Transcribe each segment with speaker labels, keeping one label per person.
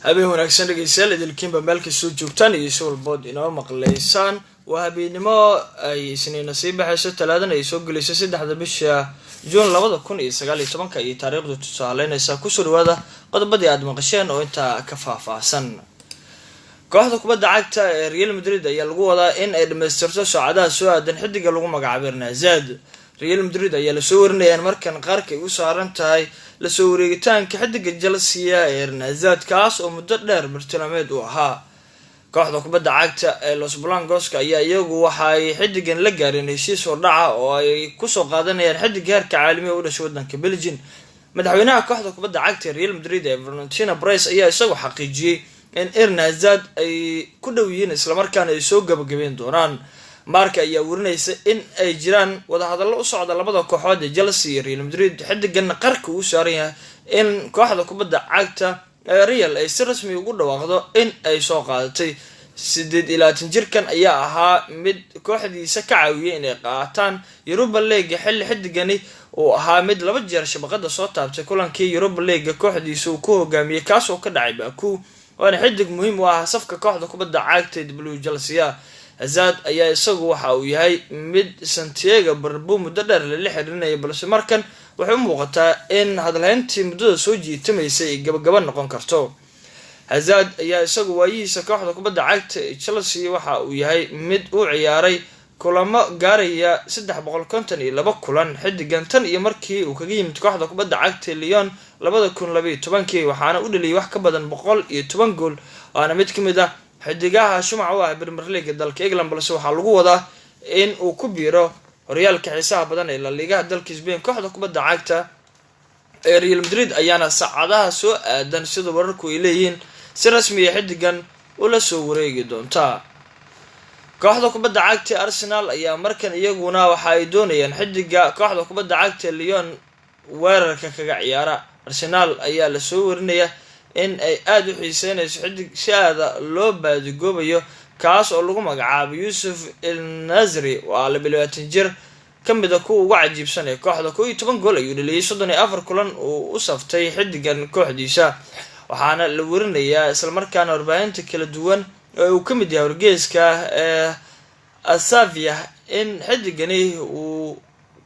Speaker 1: Habeen wanaagsan dhegeystayaal, idilkiinba meel kastoo joogtaan iyo si walbood inoo maqlaysaan. Waa habeennimo ay Isniina sii baxayso, Talaadana ay soo gelayso, 3da bisha Juun 2019-ka ayay taariikhdu tusaaleynaysaa. Kusoo dhawaada qodobadii aada maqasheen oo intaa ka faahfaahsan. Kooxda kubadda cagta ee Real Madrid ayaa lagu wadaa in ay dhamaystirto saacadaha soo aadan xidiga lagu magacaabay Eden Hazard. Real Madrid ayaa lasoo warinaya in markan qaarka ay u saaran tahay lasoo wareegitaanka xidiga Chelsea ee Eden Hazard, kaas oo muddo dheer bartilmaameed u ahaa. Kooxda kubadda cagta ee Los Blancos-ka ayaa iyagu waxa ay xidigan la gaareen heshiis hordhaca oo ay kusoo qaadanayaan xidiga heerka caalamiga u dhashay wadanka Belgium. Madaxweynaha kooxda kubadda cagta ee Real Madrid ee Florentino Perez ayaa isagu xaqiijiyey in Eden Hazard ay ku dhow yihiin, islamarkaana ay soo gabagabeyn doonaan. Marca ayaa warinaysa in ay jiraan wadahadallo u socda labada kooxood ee Chelsea iyo Real Madrid, xidiganna qarka uu saaran yahay in kooxda kubadda cagta ee Real ay si rasmi ugu dhawaaqdo in ay soo qaadatay. 28 jirkan ayaa ahaa mid kooxdiisa ka caawiyay inay qaataan Europa League, xilli xidigani uu ahaa mid laba jeer shabaqada soo taabtay kulankii Europa League kooxdiisa uu ku hogaamiyey, kaas oo ka dhacay Baku, waana xidig muhiim u ah safka kooxda kubadda cagta ee Blue Chelsea. Hazard ayaa isagu waxa uu yahay mid Santiago Bernabeu muddo dheer lala xirinaya, balse markan waxay u muuqataa in hadalhayntii muddada soo jiitamaysay ay gabagaba noqon karto. Hazard ayaa isagu waayihiisa kooxda kubadda cagta ee Chelsea waxa uu yahay mid u ciyaaray kulamo gaaraya 352 kulan xidigan, tan iyo markii uu kaga yimid kooxda kubadda cagta ee Lyon 2012-kii, waxaana u dhaliyay wax ka badan 110 gool, waana mid ka mid ah xidigaha shumaca u ah Premier League-ga dalka England, balse waxaa lagu wadaa in uu ku biiro horyaalka xiisaha badan ee La Liga-ha dalka Spain. Kooxda kubadda cagta ee Real Madrid ayaana saacadaha soo aadan, sida wararku ay leeyihiin, si rasmiya xidigan ula soo wareegi doontaa. Kooxda kubadda cagta Arsenal ayaa markan iyaguna waxa ay doonayaan xidiga kooxda kubadda cagta Lyon weerarka kaga ciyaara. Arsenal ayaa lasoo warinaya in ay aada u xiiseynayso xidig si aada loo baadigoobayo, kaas oo lagu magacaabo Youssef En-Nesyri. Waa 22 jir ka mid a kuwa ugu cajiibsan ee kooxda. 11 gool ayuu dhaliyay 34 kulan uu u saftay xidigan kooxdiisa, waxaana la werinayaa, islamarkaana warbaahinta kala duwan oo uu ka mid yahay wargeeska ee Asavia, in xidigani uu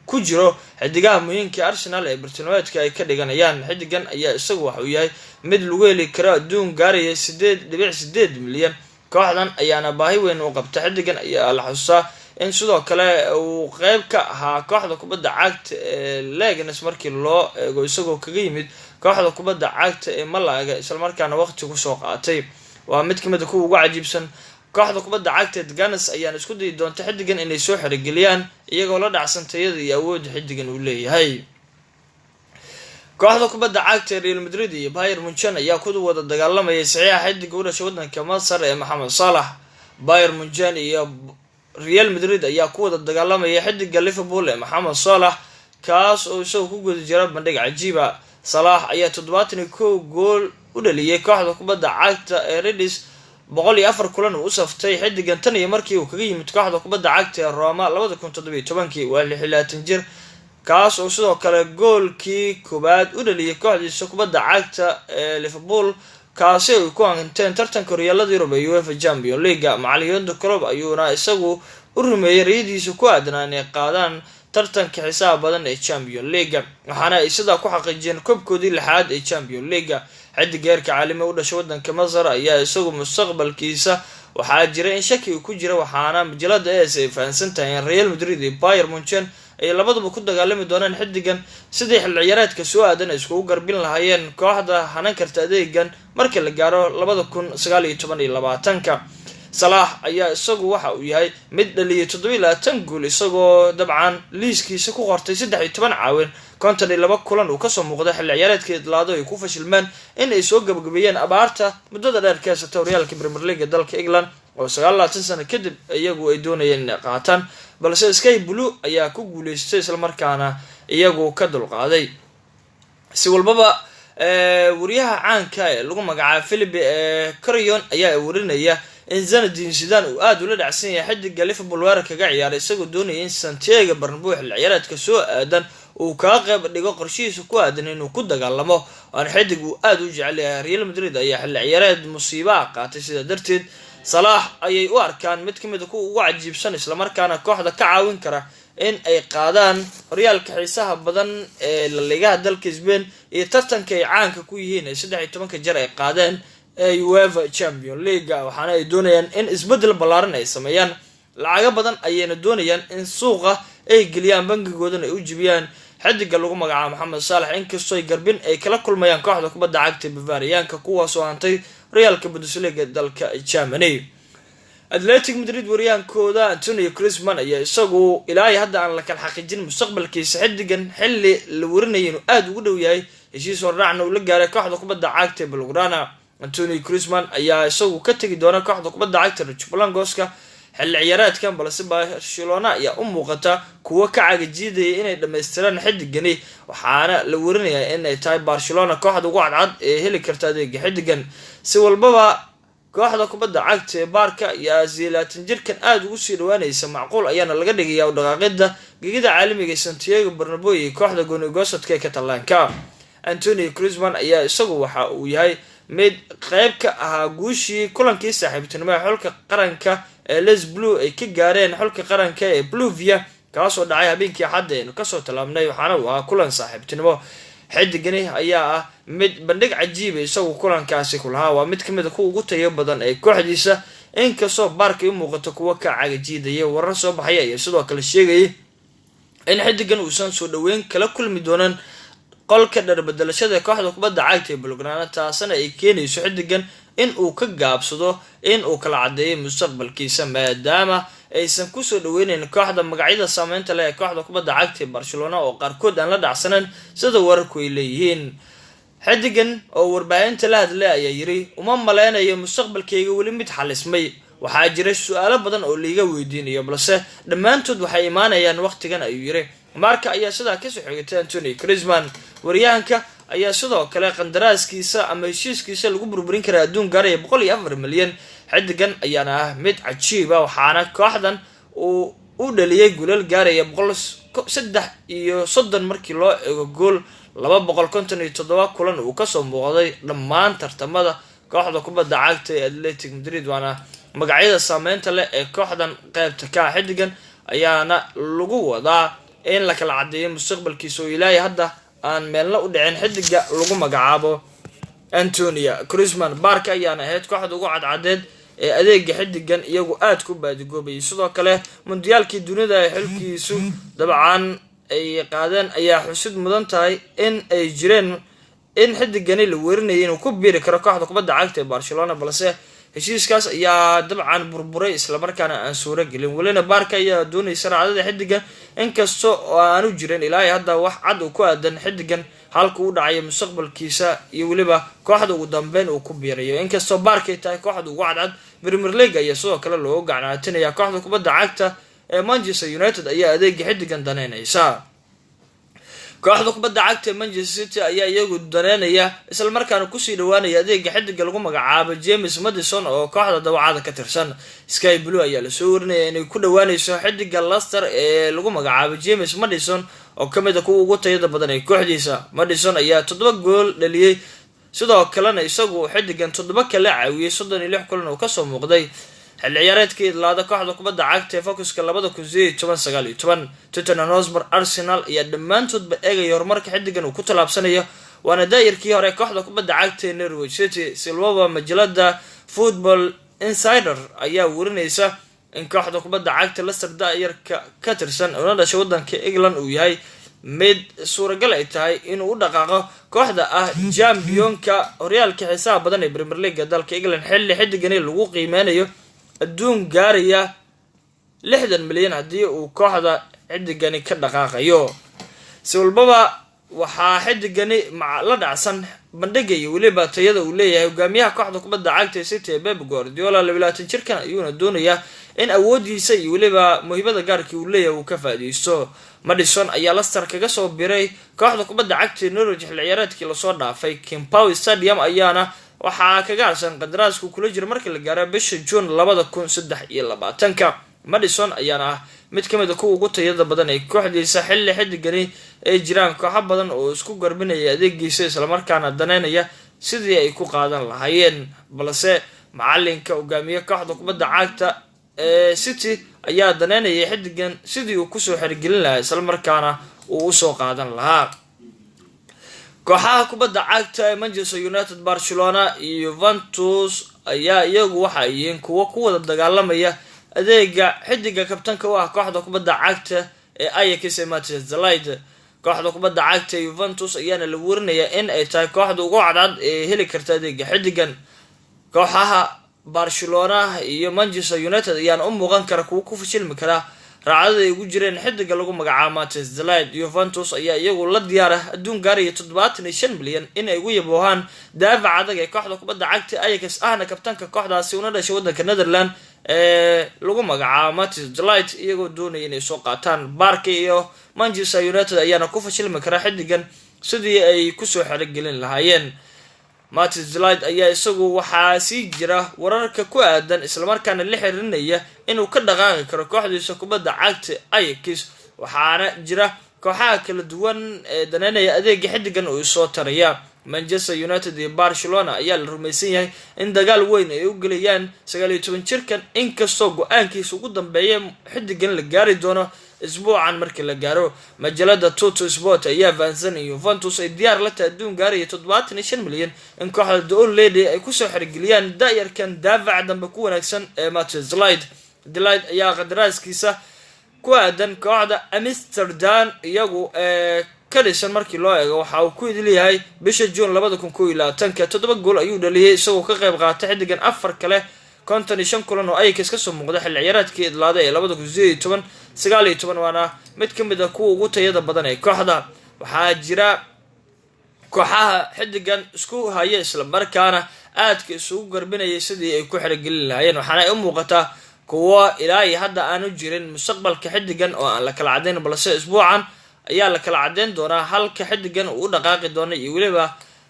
Speaker 1: ku jiro xidigaha muhiimka Arsenal ee bartilmaameedka ay ka dhiganayaan. Xidigan ayaa isagu waxa uu yahay mid lagu heli karo adduun gaaraya 8.8 milyan, kooxdan ayaana baahi weyn u qabta. Xidigan ayaa la xusuustaa in sidoo kale uu qeyb ka ahaa kooxda kubadda cagta ee Leganes markii loo eego, isagoo kaga yimid kooxda kubadda cagta ee Malaga, islamarkaana waqti kusoo qaatay. Waa mid kamid a kuwa ugu cajiibsan. Kooxda kubadda cagta ee Gunners ayaana isku dayi doonta xidigan inay soo xerogeliyaan, iyagoo la dhacsan tayada iyo awoodda xidigan uu leeyahay. Kooxda kubadda cagta ee Real Madrid iyo Bayern Munchen ayaa ku wada dagaalamayay saxiixa xidiga u dhashay wadanka Masar ee Maxamed Saalax. Bayern Munchen iyo Real Madrid ayaa ku wada dagaalamaya xidiga Liverpool ee Maxamed Saalax, kaas oo isagoo ku guda jira bandhig cajiiba. Salaax ayaa 71 gool u dhaliyay kooxda kubadda cagta ee Reds, 104 kulan uu u saftay xidigan tan iyo markii uu kaga yimid kooxda kubadda cagta ee Roma 2017-kii. Waa 26 jir, kaas oo sidoo kale goolkii koowaad u dhaliyay kooxdiisa kubadda cagta ee Liverpool, kaasi ay ku hanteen tartanka horyaalada Yurub ee UEFA Champions League-ga. Macalin Jurgen Klopp ayuuna isagu u rumeeyey riyadiisa ku aadanaa inay qaadaan tartanka xiisaha badan ee Champion League-ga, waxaana ay sidaa ku xaqiijiyeen koobkoodii lixaad ee Champion League-ga. Xidiga heerka caalami u dhashay wadanka Masar ayaa isagu mustaqbalkiisa waxaa jira in shaki uu ku jira, waxaana majalada AS ay fahansan tahay in Real Madrid iyo Bayern Munchen ay labaduba ku dagaalami doonaan xidigan, sidii xil ciyaareedka soo aadan ay iskugu garbin lahaayeen kooxda hanan karta adeegan marka la gaaro 2019 iyo 20-ka. Salaax ayaa isagu waxa uu yahay mid dhaliyay 27 gool, isagoo dabcan liiskiisa ku qortay 13 caawin, 52 kulan uu kasoo muuqday xilli ciyaareedka idlaado ay ku fashilmeen in ay soo gabagabeeyeen abaarta muddada dheer ka haysata horyaalka Premier League dalka England, oo 29 sano kadib iyagu ay doonayeen inay qaataan, balse Sky Blue ayaa ku guuleystay, islamarkaana iyagu ka dulqaaday. Si walbaba, wariyaha caanka ee lagu magacaabo Philippe Carion ayaa warinaya in Zinedine Zidane uu aada ula dhacsan yahay xidiga Liverpool weerar kaga ciyaaray, isagoo doonaya in Santiago Bernabeu xilli ciyaareedka soo aadan. uu kaga qeyb dhigo qorshihiisa ku aadan inuu ku dagaalamo. Waana xidig uu aada u jecel yahay. Real Madrid ayaa xilli ciyaareed musiibaha qaatay, sidaa darteed Salaax ayay u arkaan mid ka mid a kuwa ugu cajiibsan, islamarkaana kooxda ka caawin kara in ay qaadaan horyaalka xiisaha badan ee laligaha dalka Spain iyo tartanka ay caanka ku yihiin ee 13-ka jeer ay qaadeen ee UEFA Champion League. Waxaana ay doonayaan in isbeddel ballaaran ay sameeyaan, lacago badan ayayna doonayaan in suuqa ay geliyaan, bangigoodana ay u jibiyaan xidiga lagu magacaabo Maxamed Saalax, inkastoo ay garbin ay kala kulmayaan kooxda kubadda cagta Bavariyaanka, kuwaasoo hantay horyaalka Bundesliga dalka Germany. Atletic Madrid waryaankooda Antonio Griezmann ayaa isagu ilaahay hadda aan la kala xaqiijin mustaqbalkiisa xidigan, xilli la warinaya inuu aada ugu dhow yahay heshiis hordhacna uu la gaaray kooxda kubadda cagta ee Blaugrana. Antonio Griezmann ayaa isagu ka tegi doona kooxda kubadda cagta Rojblangoska xilli ciyaareedkan, balse Barcelona ayaa u muuqata kuwo ka cagajiidaya inay dhammaystiraan xidigani. Waxaana la warinayaa inay tahay Barcelona kooxda ugu cadcad ee heli karta adeega xidigan. Si walbaba, kooxda kubadda cagta ee Baarka ayaa 28 jirkan aada ugu sii dhawaanaysa, macquul ayaana laga dhigayaa dhaqaaqida gegida caalamiga ee Santiago Bernabeu iyo kooxda goonigosadka ee Katalaanka. Antonio Griezmann ayaa isagu waxa uu yahay mid qeyb ka ahaa guushii kulankii saaxiibtinimo ee xulka qaranka ee Les Bleus ay ka gaareen xulka qaranka ee Bolivia, kaasoo dhacay habeenkii Axadda aynu kasoo tallaabnay. Waxaana uu ahaa kulan saaxiibtinimo. Xidigani ayaa ah mid bandhig cajiiba isagu kulankaasi ku lahaa. Waa mid kamid a kuwa ugu tayo badan ee kooxdiisa, inkastoo Baarkay u muuqato kuwa ka cagajiidaya. Warar soo baxaya ayaa sidoo kale sheegayay in xidigan uusan soo dhaweyn kala kulmi doonan qolka dharbedelashada kooxda kubadda cagta ee Blaugrana, taasna ay keenayso xidigan in uu ka gaabsado in uu kala caddeeyo mustaqbalkiisa, maadaama aysan kusoo dhaweyneyn kooxda magacyada saameynta leh ee kooxda kubadda cagta ee Barcelona, oo qaarkood aan la dhacsanan sida wararku ay leeyihiin. Xidigan oo warbaahinta la hadlay ayaa yiri: "Uma maleynayo mustaqbalkayga weli mid xalismay. Waxaa jira su-aalo badan oo liiga weydiinayo, balse dhammaantood waxay imaanayaan waqtigan," ayuu yiri. Marka ayaa sidaa kasoo xigatay Antonio Griezmann. Waryahanka ayaa sidoo kale qandaraaskiisa ama heshiiskiisa lagu burburin karaa adduun gaaraya 104 milyan. Xidigan ayaana ah mid cajiiba, waxaana kooxdan uu u dhaliyay goolal gaaraya 133 markii loo eego gool, 257 kulan uu kasoo muuqday dhammaan tartamada kooxda kubadda cagta ee Atletic Madrid, waana magacyada saameynta leh ee kooxdan qeybta ka. Xidigan ayaana lagu wadaa in la kala caddeeyo mustaqbalkiisa, oo ilaahay hadda aan meelna u dhicin xidiga lagu magacaabo Antonio Griezmann. Baarka ayaana ahayd kooxda ugu cadcadeed ee adeega xidigan iyagu aada ku baadigoobayay. Sidoo kale, mundiyaalkii dunida ay xilkiisu dabcan ay qaadeen ayaa xusid mudan tahay in ay jireen in xidigani la werinayay inuu ku biiri karo kooxda kubadda cagta ee Barcelona, balse heshiiskaas ayaa dabcan burburay, islamarkaana aan suuro gelin. Welina Baarka ayaa doonaysa raacdada xidigan, inkasta oo aanu jirin ilaa hadda wax cad uu ku aadan xidigan halka u dhacayo mustaqbalkiisa iyo weliba kooxda ugu dambeyn uu ku biirayo. Inkastoo Baarka ay tahay kooxda ugu cadcad, Premier League ayaa sidoo kale loogu gacnaatinaya. Kooxda kubadda cagta ee Manchester United ayaa adeega xidigan daneynaysa. Kooxda kubadda cagta ee Manchester City ayaa iyagu daneynaya, islamarkaana kusii dhawaanaya adeega xidiga lagu magacaabo James Maddison oo kooxda dawacada ka tirsan. Sky Blue ayaa lasoo warinaya inay ku dhawaanayso xidiga Leicester ee lagu magacaabo James Maddison, oo kamid a kuwa ugu tayada badan ee kooxdiisa. Maddison ayaa 7 gool dhaliyey, sidoo kalena isagu xidigan 7 kala caawiyey 36 kulan oo kasoo muuqday xilli ciyaareedkii idlaada kooxda kubadda cagta ee Foxka 2018-19. Tottenham Hotspur, Arsenal ayaa dhammaantoodba eegaya horumarka xidigan uu ku tallaabsanayo, waana daayirkii hore kooxda kubadda cagta ee Norwich City. Silwaba, majalada Football Insider ayaa warinaysa in kooxda kubadda cagta Leicester daayarka ka tirsan una dhashay wadanka England uu yahay mid suuragal ay tahay inuu u dhaqaaqo kooxda ah championka horyaalka xiisaha badan ee Premier League dalka England, xilli xidigani lagu qiimeynayo adduun gaaraya 60 milyan haddii uu kooxda xidigani ka dhaqaaqayo. Si walbaba, waxaa xidigani la dhacsan bandhiga iyo weliba tayada uu leeyahay hogaamiyaha kooxda kubadda cagta ee City ee Pep Guardiola. 22 jirkan ayuuna doonayaa in awoodiisa iyo weliba muhiimada gaarkii uu leeyahay uu ka faa-iideysto. Maddison ayaa Leicester kaga soo biray kooxda kubadda cagta ee Norwich xilli ciyaareedkii lasoo dhaafay. King Power Stadium ayaana waxaa kaga harsan qandaraasku kula jira marka la gaaro bisha Juun 2023-ka. Madison ayaana ah mid ka mid a kuwa ugu tayada badan ee kooxdiisa, xilli xidigani ay jiraan kooxo badan oo isku garbinaya adeegiisa, islamarkaana daneynaya sidii ay ku qaadan lahaayeen. Balse macalinka hogaamiye kooxda kubadda cagta ee City ayaa daneynayay xidigan sidii uu kusoo xergelin lahaa, islamarkaana uu usoo qaadan lahaa. Kooxaha kubadda cagta ee Manchester United, Barcelona iyo Juventus ayaa iyagu waxa ay yihiin kuwo ku wada dagaalamaya adeega xidiga kabtanka u ah kooxda kubadda cagta ee Ajax ee Matthijs de Ligt. Kooxda kubadda cagta ee Juventus ayaana la werinayaa in ay tahay kooxda ugu cadcad ee heli karta adeega xidigan. Kooxaha Barcelona iyo Manchester United ayaana u muuqan kara kuwo ku fashilmi kara raacdada ay ugu jireen xidiga lagu magacaabo Matthijs de Ligt. Juventus ayaa iyagu la diyaara adduun gaaraya 75 milyan in ay ugu yaboohaan daafac adag ee kooxda kubadda cagta Ajax, ahna kabtanka kooxdaasi, una dhashay waddanka Netherland ee lagu magacaabo Matthijs de Ligt, iyagoo doonaya inay soo qaataan. Barca iyo Manchester United ayaana ku fashilmi kara xidigan sidii ay kusoo xerogelin lahaayeen. Matthijs de Ligt ayaa isagu waxaa sii jira wararka ku aadan, islamarkaana la xirinaya inuu ka dhaqaaqi karo kooxdiisa kubadda cagta Ajax, waxaana jira kooxaha kala duwan ee daneynaya adeega xidigan uu isoo taraya. Manchester United iyo Barcelona ayaa la rumaysan yahay in dagaal weyn ay u gelayaan 19 jirkan, inkastoo go-aankiisa ugu dambeeya xidigan la gaari doono isbuucan markii la gaaro. Majalada Tuttosport ayaa fahansan in Juventus ay diyaar la tahay adduun gaaraya 75 milyan in kooxda The Old Lady ay kusoo xergeliyaan da-yarkan daafaca dambe ku wanaagsan ee Matthijs de Ligt. De Ligt ayaa qadaraaskiisa ku aadan kooxda Amsterdam iyagu ee ka dhisan markii loo eego waxa uu ku idilyahay bisha Juun 2021-ka. 7 gool ayuu dhaliyay, isagoo ka qayb qaatay xidigan afar kale 55 kulan oo Ajax kasoo muuqda xilli ciyaareedkii idlaaday ee 2018-19, waana mid ka mid a kuwa ugu tayada badan ee kooxda. Waxaa jira kooxaha xidigan isku haya, islamarkaana aadka isugu garbinayay sidii ay ku xerogelin lahaayeen, waxaana ay u muuqataa kuwo ilaa iyo hadda aanu jirin mustaqbalka xidigan oo aan la kala cadayn. Balse isbuucan ayaa la kala cadeyn doonaa halka xidigan uu u dhaqaaqi doono iyo weliba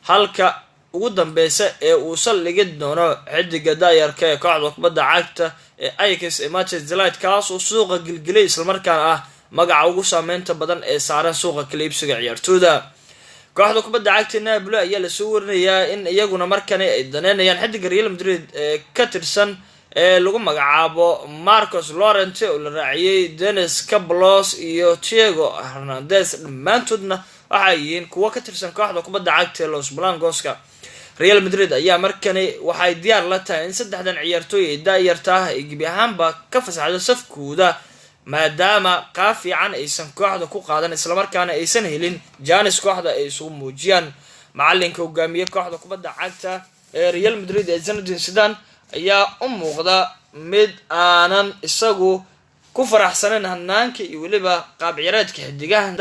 Speaker 1: halka ugu dambeysa ee uu saldhigi doono xidiga daayarka ee kooxda kubadda cagta ee Ajax ee Matthijs de Ligt, kaas oo suuqa gilgilay, islamarkaana ah magaca ugu saameynta badan ee saaran suuqa kala iibsiga ciyaartooyda. Kooxda kubadda cagta Napoli ayaa lasoo warinayaa in iyaguna markani ay daneynayaan xidiga Real Madrid ee ka tirsan ee lagu magacaabo Marcos Llorente, oo la raaciyey Denis Cablos iyo Thiago Hernandez. Dhammaantoodna waxay yihiin kuwo ka tirsan kooxda kubadda cagta ee Los Blancos-ka. Real Madrid ayaa markani waxay diyaar la tahay in saddexdan ciyaartooy ay da-yarta ah ay gebi ahaanba ka fasaxdo safkooda, maadaama qaab fiican aysan kooxda ku qaadan, islamarkaana aysan helin jaanis kooxda ay isugu muujiyaan. Macalinka hogaamiye kooxda kubadda cagta ee Real Madrid ee Zinedine Zidane ayaa u muuqda mid aanan isagu ku faraxsanayn hanaanka iyo weliba qaab ciyaareedka xidigaha.